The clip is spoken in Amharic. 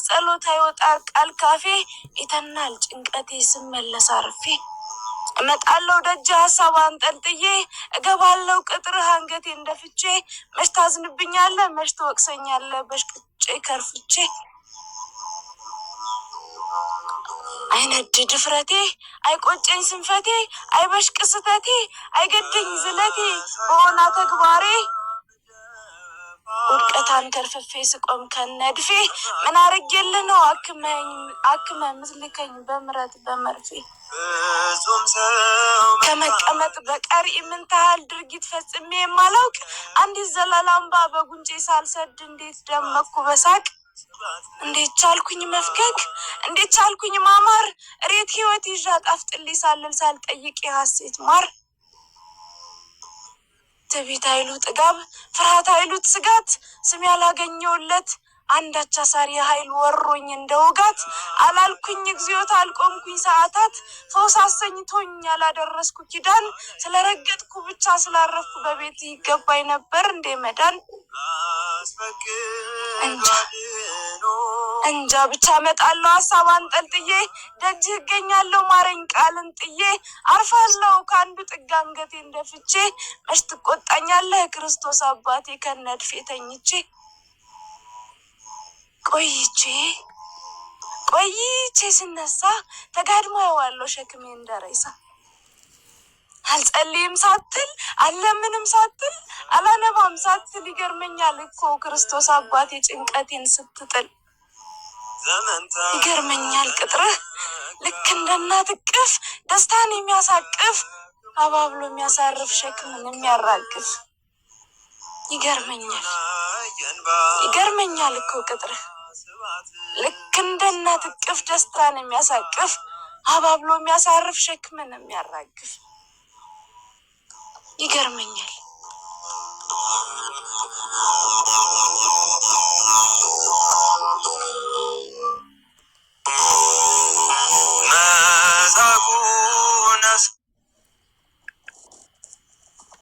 ጸሎት አይወጣ ቃል ካፌ፣ ይተናል ጭንቀቴ ስመለስ አርፌ። እመጣለሁ ደጅ ሀሳብ አንጠልጥዬ፣ እገባለሁ ቅጥርህ አንገቴን ደፍቼ። መች ታዝንብኛለህ፣ መች ትወቅሰኛለህ በሽቅጬ ከርፍቼ። አይነድ ድፍረቴ፣ አይቆጨኝ ስንፈቴ፣ አይበሽቅ ስተቴ፣ አይገደኝ ዝለቴ በሆና ተግባሬ። ውድቀት አንከርፍፌ ስቆም ከነድፌ፣ ምን አርጌልህ ነው አክመ ምትልከኝ በምረት በመርፌ? ከመቀመጥ በቀር የምንታህል ድርጊት ፈጽሜ የማላውቅ፣ አንዲት ዘለላ እምባ በጉንጬ ሳልሰድ እንዴት ደመኩ በሳቅ? እንዴት ቻልኩኝ መፍከክ? እንዴት ቻልኩኝ ማማር? እሬት ህይወት ይዣ ጣፍጥልኝ ሳልል ሳልጠይቅ የሐሴት ማር። ትዕቢት አይሉት ጥጋብ፣ ፍርሃት አይሉት ስጋት፣ ስም ያላገኘውለት አንዳች አሳሪ ኃይል ወሮኝ እንደ ውጋት። አላልኩኝ እግዚኦታ፣ አልቆምኩኝ ሰዓታት፣ ፈውስ አሰኝቶኝ ያላደረስኩ ኪዳን። ስለረገጥኩ ብቻ ስላረፍኩ በቤት ይገባኝ ነበር እንዴ መዳን? እንጃ እንጃ ብቻ እመጣለሁ ሀሳብ አንጠልጥዬ፣ ደጅህ እገኛለሁ ማረኝ ቃልን ጥዬ። አርፋለሁ ከአንዱ ጥግ አንገቴን ደፍቼ፣ መች ትቆጣኛለህ ክርስቶስ አባቴ ከነድፌ ተኝቼ። ቆይቼ ቆይቼ ስነሳ ተጋድሞ አየዋለሁ ሸክሜ እንደሬሳ። አልጸልይም ሳትል፣ አልለምንም ሳትል፣ አላነባም ሳትል፣ ይገርመኛል እኮ ክርስቶስ አባቴ ጭንቀቴን ስትጥል። ይገርመኛል ቅጥርህ ልክ እንደ እናት እቅፍ ደስታን የሚያሳቅፍ፣ አባብሎ የሚያሳርፍ፣ ሸክምን የሚያራግፍ። ይገርመኛል፣ ይገርመኛል እኮ ቅጥርህ ልክ እንደ እናት እቅፍ ደስታን የሚያሳቅፍ፣ አባብሎ የሚያሳርፍ፣ ሸክምን የሚያራግፍ። ይገርመኛል።